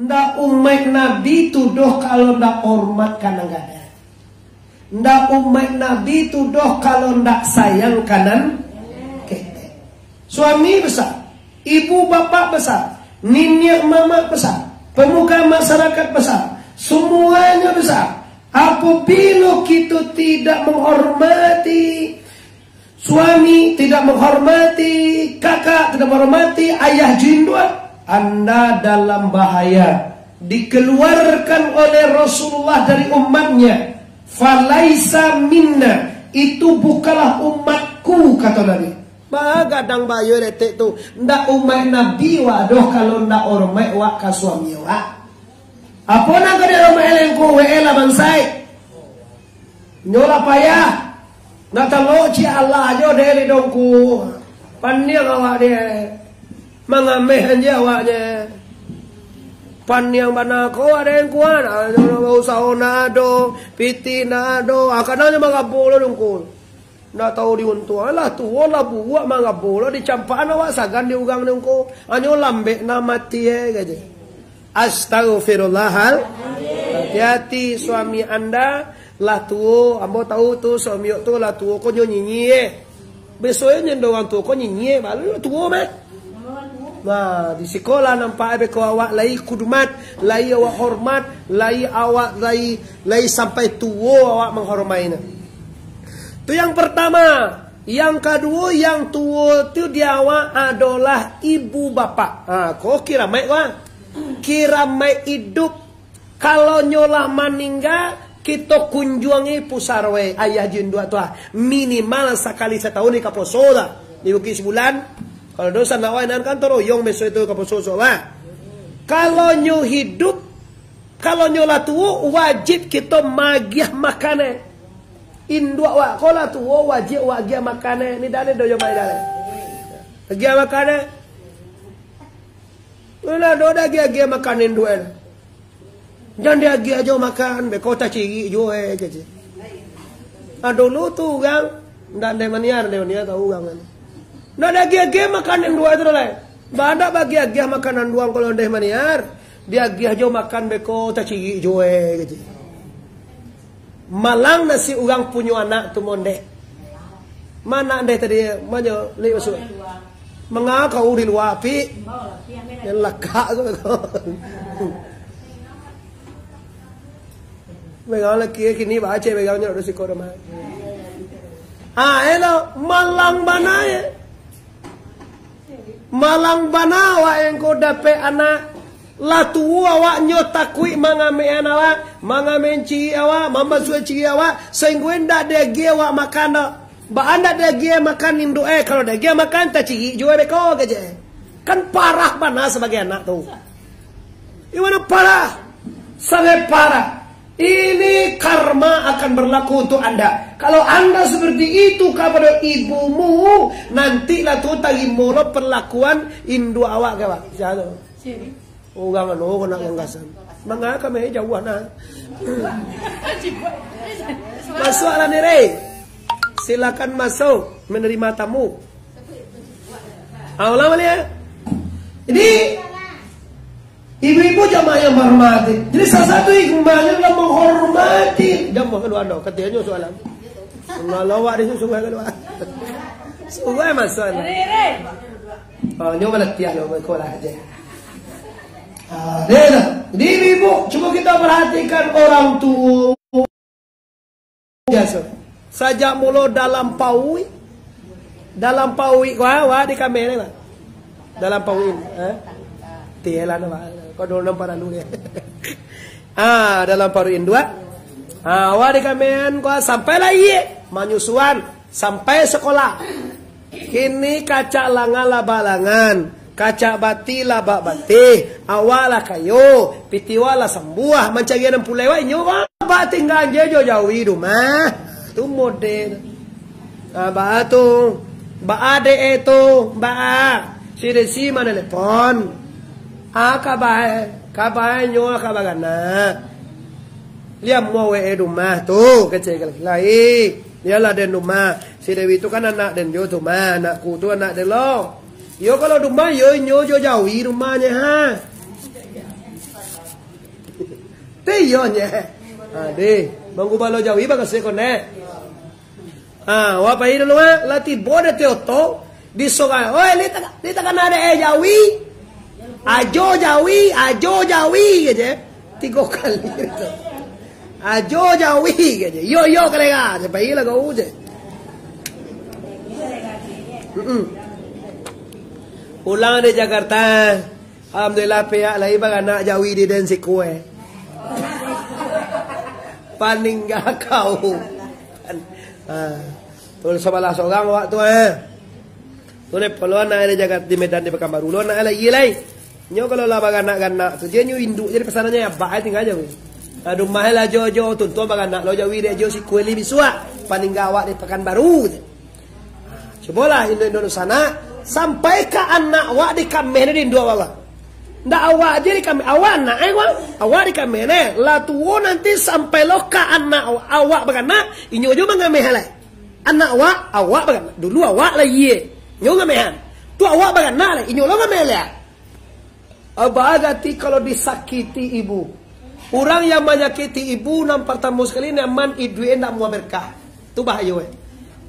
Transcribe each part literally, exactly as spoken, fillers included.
Ndak umaik Nabi tu doh kalau ndak hormat ka nan gadang. Ndak umaik Nabi tu doh kalau ndak sayang ka nan ketek. Suami besar, ibu bapak besar, niniak mamak besar, pemuka masyarakat besar, semuanya besar. Apabila kita tidak menghormati suami, tidak menghormati kakak, tidak menghormati ayah jo induak, anda dalam bahaya. Dikeluarkan oleh Rasulullah dari umatnya. "Falaisa minna," itu bukanlah umatku, kata Nabi. Bagadang bayo detek tu. Ndak umaik Nabi wak doh kalau ndak hormat wak ka suami wak. Apo nan ka dihormati lengku, we lah bansai. Nyo lah payah. Nak talok ciek alah jo dek dongku. Paniang awak dek. Mangameh anje awaknyo. Paniang bana ko awak dek kuan. Usaho ndak ado, piti ndak ado. Ah, kadang nyo mangabo lo dongku. Ndak tahu diuntuang. Lah tuo lah buruak mangabo lo dicampakan awak sagan di urang dongku. Anyo lambek nan mati eh, kaje. Astagfirullahal. Hati-hati suami anda lah tuo, ambo tahu tu suami tu lah tuo ko nyo nyinyia. Besok nyo ndo urang tuo ko nyinyia, baru lah tuo mah. Nah, di siko lah nampak beko awak lai kudumat, lai awak hormat, lai awak lai, lai sampai tuo awak manghormainyo. Tu yang pertama. Yang kaduo, yang tuo tu di awak adolah ibu bapak. Ha, ko kiramaik ko, ha. Kiramaik iduik. Kalau nyo lah maningga, kito kunjuangi pusaro ayah jo induak tu, ha. Minimal sakali satahun di kaposo tu. Di Bukik Sibulan. Kalau dosa nak wai nan kan toroyong beso itu kaposo so, ha. Kalau nyo hiduik, kalau nyo lah tuo, wajib kito magiah makan, eh. Induak wak ko lah tuo, wajib wak agiah makan, eh. Ni dah ni doyo mai dah ni. Agiah makan, eh. Lah do dah agiah-agiah makan induak, eh. Jan diagiah jo makan, beko tacirik juo, eh, kecek. Ah, dulu tu urang, ndak ndeh maniar, ndeh maniar tahu urang kan. Ndak diagiah-agiah makan induak tu dah lai. Badak bagiah-agiah makan induak kalau ndeh maniar, diagiah jo makan beko tacirik juo, eh, kecek. Malang nasib urang punyo anak tu mondeh. Mana ndeh tadi, manyo, Lik, masuk? Manga kau di lua, Pi? Yang lakak tu. Megang laki kini baca megang nyo dosi ko rumah. Ah, elo, malang bana ye. Malang bana awak yang ko dapek anak. Lah tuo awak nyo takuik mangamehan awak, mangamehan cirik awak, mambasuah cirik awak, sahinggo indak diagiah awak makan doh. Baa ndak diagiah makan induak, eh, kalau diagiah makan, tacirik juo beko kecek. Kan parah bana sabagai anak tu. Di mano parah? Sangat parah. Ini karma akan berlaku untuk anda. Kalau anda seperti itu kepada ibumu, nantilah tu tarimo lo perlakuan induak awak ke, Pak. Siapa tu? Urang anu ko nak ganggasan. Manga kami jauah nah. Masuklah ni, Rey. Silakan masuk menerima tamu. Ah, ulang balik ya. Jadi, ibu-ibu jamaah yang berhormati. Jadi, salah satu hikmahnya adalah menghormati. Jamaah kedua anda, katanya soalan. Kalau awak di sungai kedua. Sungai masuk. Ah, nyo malatiah lo, sekolah aja. Ah, deh lah. Jadi, ibu-ibu, cuba kita perhatikan orang tua. Biaso. Sajak mulo dalam pauik. Dalam pauik ko, ah, wak di kamar ni, wak. Dalam pauik, eh? Tialah, wak. Kau dulu nampak lalu dia. Ah, dalam pauik induak. Ah, wak di kamar ko, sampai lahia, manyusuan, sampai sekolah. Kini kacak langan lah balangan, kacak bati lah bak batih, awak lah kayo, piti wak lah sambuah, mancari anam pulai wak inyo wak. Bak tingga je jo jauhi rumah. Tu model. Ah, baa tu? Baa dek e tu? Baa? Si Desi manelepon. Ah, kabae, kabae nyo ka baranak. Liam mau we e rumah tu, kecek lai. Iyolah den rumah. Si Dewi tu kan anak den jo tu mah, anakku tu anak den lo. Yo kalau rumah, yo inyo jo jauhi rumahnyo, ha. Iyo, nye. Ha, deh. Manggubalo jawi bakasih ko, nek. Ha, wak pai dulu, ha. Lah tibo dek Tioto, disorang. Oi, li tak, li takana dek eh, jawi. Ajo jawi, ajo jawi, kaje. Tigo kali tu. Ajo jawi, kaje. Yo, yo, kolega. Pai lah kau je. Mm-mm. Pulang dari Jakarta. Alhamdulillah, pihak lai baranak jawi di den sikue. Paningga kau. Ha. Tu sabalah sorang awak tu, eh. Tu dek polo anak di Jakarta, di Medan, di Pekanbaru. Lo anak lai, lai. Nyo kalau lah baranak-ranak tu, je nyo induk jadi pesanannya abah, eh, tinggal je. Aduh, mah lah jo, jo, tuntuan baranak lo jawi dek jo sikue li bisuak. Paningga awak di Pekanbaru. Cubolah, indu-indu sanak, sampai ka anak awak dikameh ni di induak awak. Ndak awak je dikameh, awak anak, eh, awak, awak dikameh ni. Lah tuo nanti sampai lo ka anak awak, awak baranak, inyo jo mangameh lai. Anak awak, awak baranak. Dulu awak lah iye. Inyo ngamehan. Tu awak baranak lai, inyo lo ngameh lai. Abah gati kalau disakiti ibu. Urang yang manyakiti ibu, nan partamo sakali, nyaman iduik e ndak muah berkah. Tu bahayo, eh.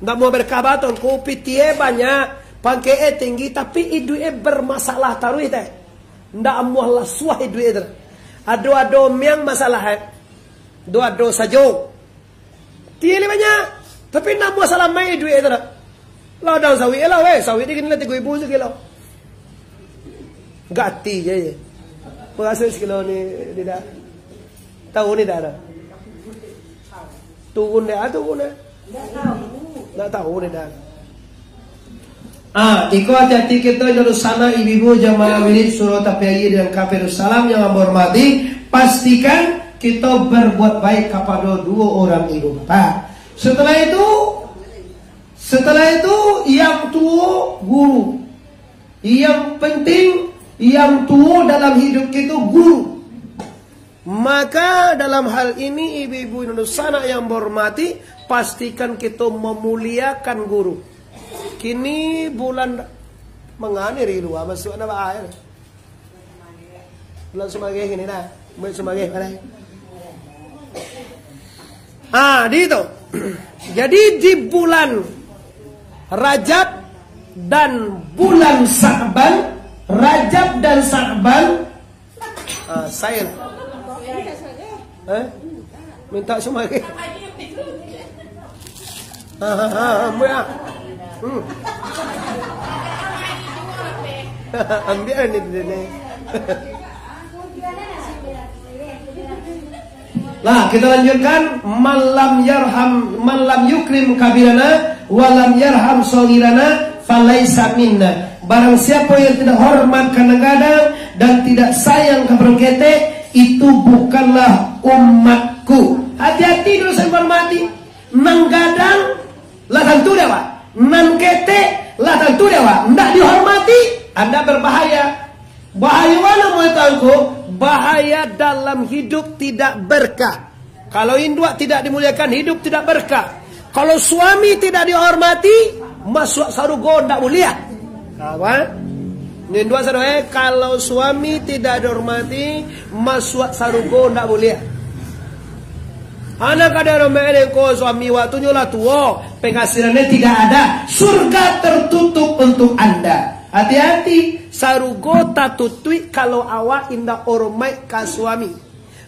Ndak muah berkah batul. Ko pitih e banyak, pangkek e tinggi, tapi iduik e bermasalah taruih, teh. Ndak muah lasuah iduik e tu. Ado-ado miang masalah, eh. Do ado sajo. Tilik banyak, tapi ndak muah salamaik duit tu dak. Ladang sawit lah, weh. Sawit ni kini lah tigo ribu sakilo. Gati je, je. Berapa sakilo ni, tidak? Tahu ni dak ada. Turun dah, turun dah. Ndak tahu ni dah. Ah, iko hati-hati kito, indu sanak, ibu-ibu, jamaah wirid, surau tapi aie, dan kafe Darussalam yang ambo hormati, pastikan kito berbuat baik kapado duo urang ibu bapak. Setelah itu, setelah itu, yang tuo guru. Yang penting, yang tuo dalam hidup kito guru. Maka dalam hal ini, ibu-ibu, indu sanak yang bahormati, pastikan kito mamuliakan guru. Kini bulan mangani ri lua masuak na ba air. Bulan Sumageh kini dah. Bulan Sumageh, balai. Ah, di itu. Jadi di bulan Rajab dan bulan Sa'ban, Rajab dan Sa'ban, ah, sair. Eh? Minta Sumageh. Ha, ha, ha, ambil ah. Hmm. Ambil ni, ni, ni. Nah, kita lanjutkan. "Man lam yarham, man lam yukrim kabirana, wa lam yarham saghirana, falaisa minna." Barang siapa yang tidak hormat ka nan gadang dan tidak sayang ka nan ketek, itu bukanlah umatku. Hati-hati dulu, saya hormati. Nan gadang lah tantu dek awak. Nan ketek lah tantu dek awak. Ndak dihormati, anda berbahaya. Bahaya mana, muat angku? Bahaya dalam hidup tidak berkah. Kalau induak tidak dimuliakan, hidup tidak berkah. Kalau suami tidak dihormati, masuak sarugo ndak buliah. Apa? Ni induak sarugo, eh, kalau suami tidak dihormati, masuak sarugo ndak buliah. Anak kada rombak ko suami waktunyo lah tuo, penghasilannyo tidak ada, surga tertutup untuk anda. Hati-hati, sarugo tatutuik kalau awak indak hormat ka suami.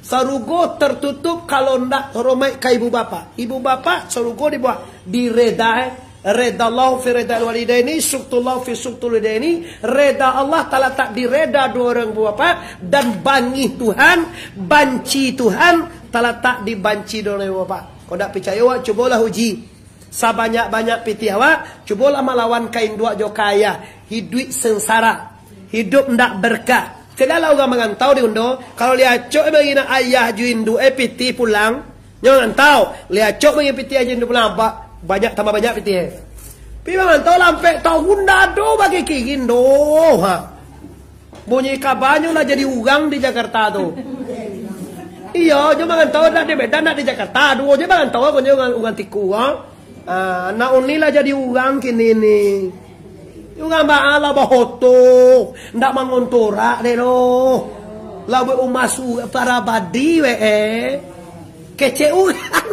Sarugo tertutup kalau ndak hormat ka ibu bapak. Ibu bapak, sarugo dibuek, direda, eh. Redallahu fi redal walidaini, suktullahu fi suktul walidaini. Reda Allah talatak di reda duo urang ibu bapak, dan bangih Tuhan, banci Tuhan talatak di banci duo urang ibu bapak. Kok ndak picayo, wak, cubolah uji. Sabanyak-banyak pitih awak, cubolah malawan ka induak jo ka ayah. Hiduik sengsara. Hidup ndak berkah. Cegahlah urang marantau di Undo. Kalau liacok bagi nak ayah jo induak, eh, pitih pulang. Nyo marantau. Liacok bagi pitih jo induak pulang. Ba-, banyak, tambah banyak pitih, eh. Pi marantau lah ampek tahun ndak ado bagi kirin doh. Ha. Bunyi kabanyo lah jadi urang di Jakarta tu. Iyo, jo marantau ndak di Medan, ndak di Jakarta. Duo jo marantau, ko nyo urang, urang tiku, ha. Ah, anak Uni lah jadi urang kini ni. Urang baa lah bahoto, ndak mangontorak deh doh. Lah buek umah surang parabadi we, eh. Kecek urang.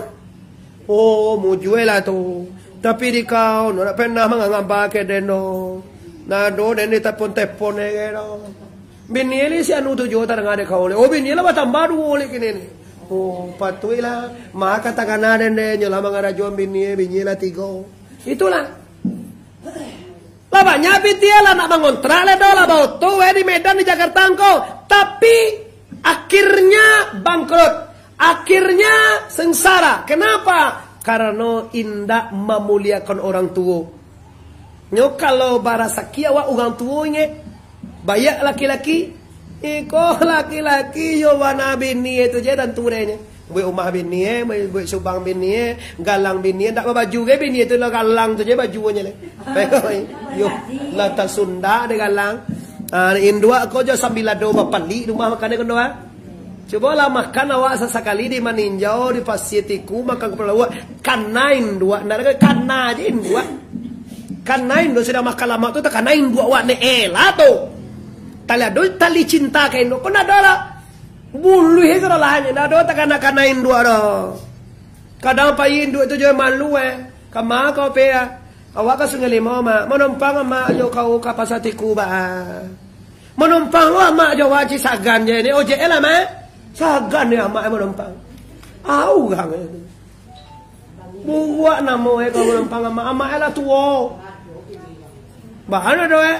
Oh, mujue lah tu. Tapi di kau, nak pernah mangambake den do. Nah, do den di telepon-telepon e do. Bini li si anu tu juo tadanga dek kau le. Oh, bini lah batambah duo le kini ni. Oh, patuiklah. Maka tagana den de, nyo lah mangarajoan bini, bini lah tigo. Itulah. Lah banyak pitia lah nak mangontrak le do, lah baoto we di Medan, di Jakarta angko. Tapi, akhirnya bangkrut. Akhirnya sengsara. Kenapa? Karano indak mamuliakan orang tuo. Nyo kalau barasaki awak urang tuo inyo. Banyak laki-laki. Iko laki-laki yo bana bini tu je tantu denyo. Buek umah bini e, buek subang bini e, galang bini e, ndak babaju ge bini e tu lah galang tu je bajunyo le. Yo, lah tasunda de galang. Ah, induak ko jo sambil ado bapalik rumah makan e kondo ah. Cubolah makan awak sasakali di Maninjau, di Pasie Tiku, makan kapalo lauak. Kana induak, ndak ado kana je induak. Kana induak sudah makan lamak tu, takana induak awak ne elah tu. Tali ado, tali cinta ka induak, ko ndak ado lah. Buluih ko lah lahanyo, ndak ado takana-kana induak doh. Kadang pai induak tu jo malu eh. Kama kau pe ah? Awak ka Sungai Limau, Mak. Manumpang amak jo kau ka Pasie Tiku, Bak. Manumpang lo amak jo waji sagan je ni. Ojek e lah, Mak. Sagan ni amak e manumpang. Au urang e tu. Buruak namo e kau manumpang amak. Amak e lah tuo. Bahan ado e.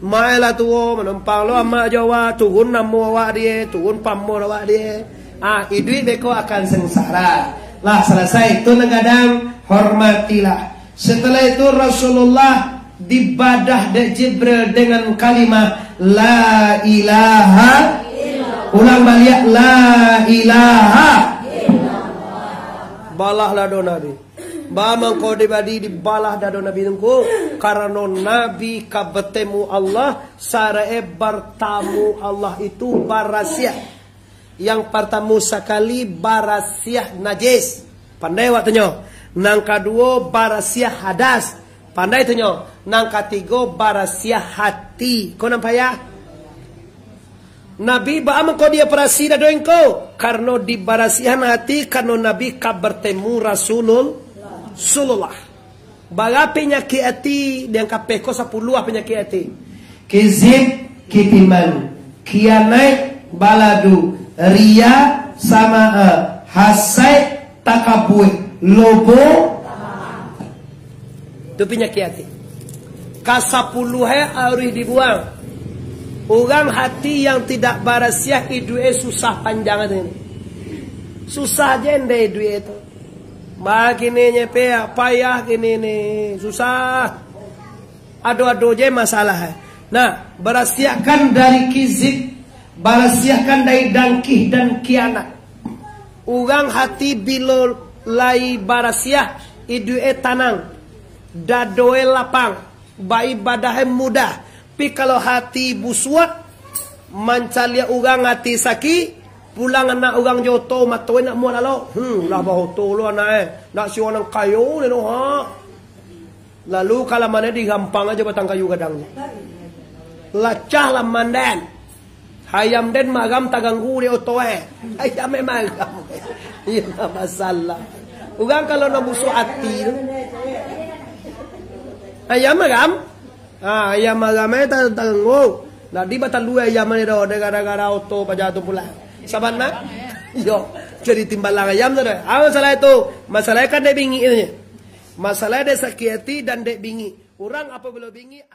Amak e lah tuo, manumpang lo amak jo awak, turun namo awak di e, turun pamor awak di e. Ah, iduik beko akan sengsara. Lah salasai, tu nan gadang, hormatilah. Setelah itu Rasulullah dibadah dek Jibril dengan kalimah, "La ilaha." Ulang baliak, "La ilaha." Balah lah do Nabi. Ba mangko dibadi dibalah dado Nabi tungku, karano Nabi ka batemu Allah, sarae bartamu Allah itu barasiah. Yang partamo sakali barasiah najis. Pandai awak tu nyo. Nang kaduo barasiah hadas. Pandai tu nyo. Nang katigo barasiah hati. Ko nampak ya? Nabi baa mangko dioperasi dado engko? Karano dibarasiahan hati, karano Nabi ka bertemu Rasulul-, Rasulullah. Bara penyakik hati, di angka peko sapuluah penyakik hati. Kizib, kitiman, kianaik, baladu, riya, samaa, hasaik, takabua, lobo, tu panyakik hati. Kasapuluah e harus dibuang. Urang hati yang tidak barasiah, iduik e susah panjang tu. Susah je nde iduik e tu. Bagini nye pe, payah gini ni, susah. Ado-ado je masalah e. Nah, barasiahkan dari kizib, barasiahkan dari dangkih dan kianat. Urang hati bilo lai barasiah, iduik e tanang, dado e lapang, baibadah e mudah. Pi kalau hati busuak, mancaliak urang hati sakik, pulang anak urang jo oto, mato e nak muah lalok. Hmm, lah baoto lo anak e, nak si urang nan kayo ni lo, ha. Lalu ka laman e digampang ajo batang kayu gadang tu. Lacah laman den. Ayam den maram taganggu dek oto e. Ayam e maram. Iyo, ndak masalah. Urang kalau nak busuak ati tu. Ayam maram. Ha, ayam maram e ta-, taganggu. Jadi batalua ayam e do, dek gara-gara oto paja tu pulang. Sabana? Iyo, jadi timbalang ayam tu do. Ah, masalah itu. Masalah kan dek bingik tu nyo. Masalah dek sakik ati dan dek bingik. Urang apabilo bingik,